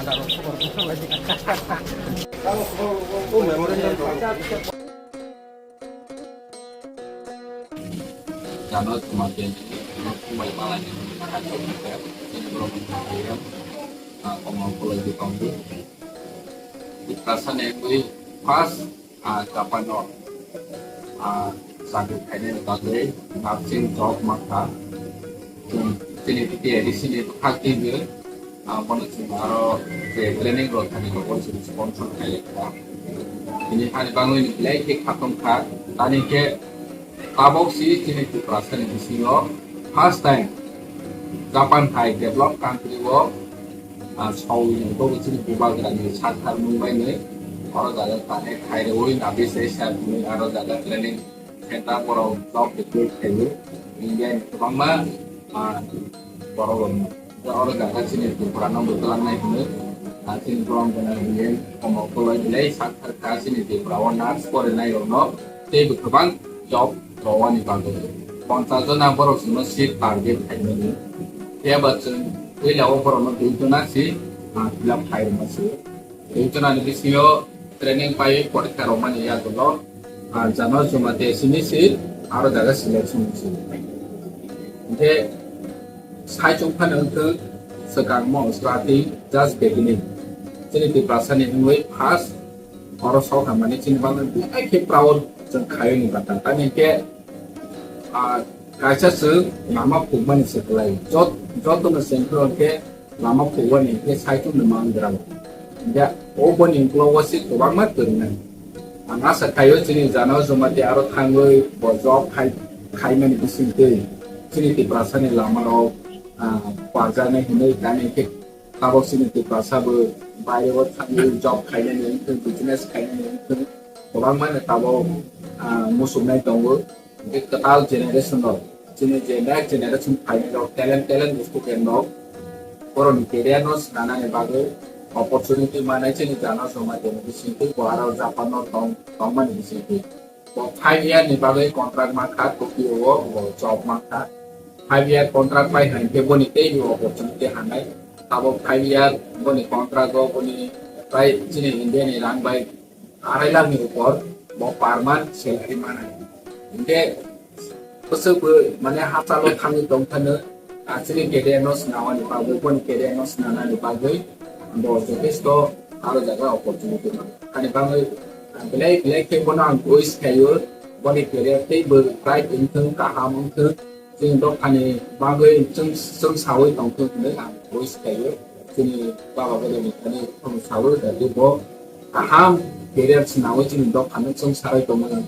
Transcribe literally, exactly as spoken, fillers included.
Jano তোমাকে সময় Palani, ah, como por lo que conduce. Ikrasane kui pas, ah, Japan o, ah, chakri khainani bagwi nursing job mankha. Chwng chini T T A D C ni bwkhak twi, ah, bono chwng aro je training rok thani rok bono chwng sponsor khailai kha. Bini hani bagwi ni belai khe khatong kha. Tani khe tabok si chini Tiprasa ni bisingo first time Japan hai developed country o, ah, sawi ni bobo chini bubagra ni sakthar mung bai ni oro jaga tani khai rwi nabi se sa ni aro jaga training center borok job recruit khaio. India ni kwbangma, ah, borok rok no. Oro jaga chini Tripura no bwtwlang nai hwnwi, ah, chini borok gana hwnwi komo koloi belai sakthar kha chini Tripura o nurse porinai rok no tei bo kwbang job rwani bagwi. Ponchas jona borok chwngno seat target khaimani. Phiya ba chwng puila o borok no dui jona si, ah, fill up khai rwma si. Tei chwng ani bisingo training pai porikha rwmani yagulo, ah, January juma te simi si aro jaga selection si. Hingke sai chwng phano wngkha swkangmo starting just beginning. Chini Tiprasa ni wngwi first oro sok hamani chini bagwi belai khe proud chwng khayo ni bata. Tamni hingke, ah, kaisa chwng lama phukmani se kwlai. Jot-, jotono chwng khe lama phugwani hingke cycle ni mangra. Hingke o boni uklogo se kwbangma kwrwngnai. Ang asa khaio chini January juma te aro thangwi bo job khai, khaimani bisingtwi chini Tiprasa ni lama rok, ah, parjaknai hinwi tani khe tabok chini Tiprasa bo baire o thangwi job khainani wngthung, business khainani wngthung, kwbangma no tabok, ah, muchungnai tongo. Hingke kwtal generation rok, chini je next generation phainai rok, talent, talent student rok, borokni career no swnanani bagwi opportunity manai chini January juma te ni bisingtwi bo aro Japan no tong, tongmani bisingtwi. Bo five year ni bagwi contract mankha, Tokyo o bo job mankha. Five year contract pai hai hingke boni teibo opportunity hanai. Abo five year boni contract o boni pai chini India ni rang bai arai lakh ni upor bo per month salary manai. Hingke bwswk bo mane hachalo thangwi tongphano, ah, chini career no swnamani bagwi, boni career no swnamnani bagwi bo jothesto aro jaga opportunity mano. Ani bagwi, ah, belai belai khe bono ang wish khaio, boni career tei bo bright wngthung, kaham wngthung. Chini dophani bagwi chwng, chwng sawi tongthung hinwi ang wish khaio. Chini baba godo ni thani chwng sawi da bo kaham career swnamwi chini dophano chwng sawi tongmani ang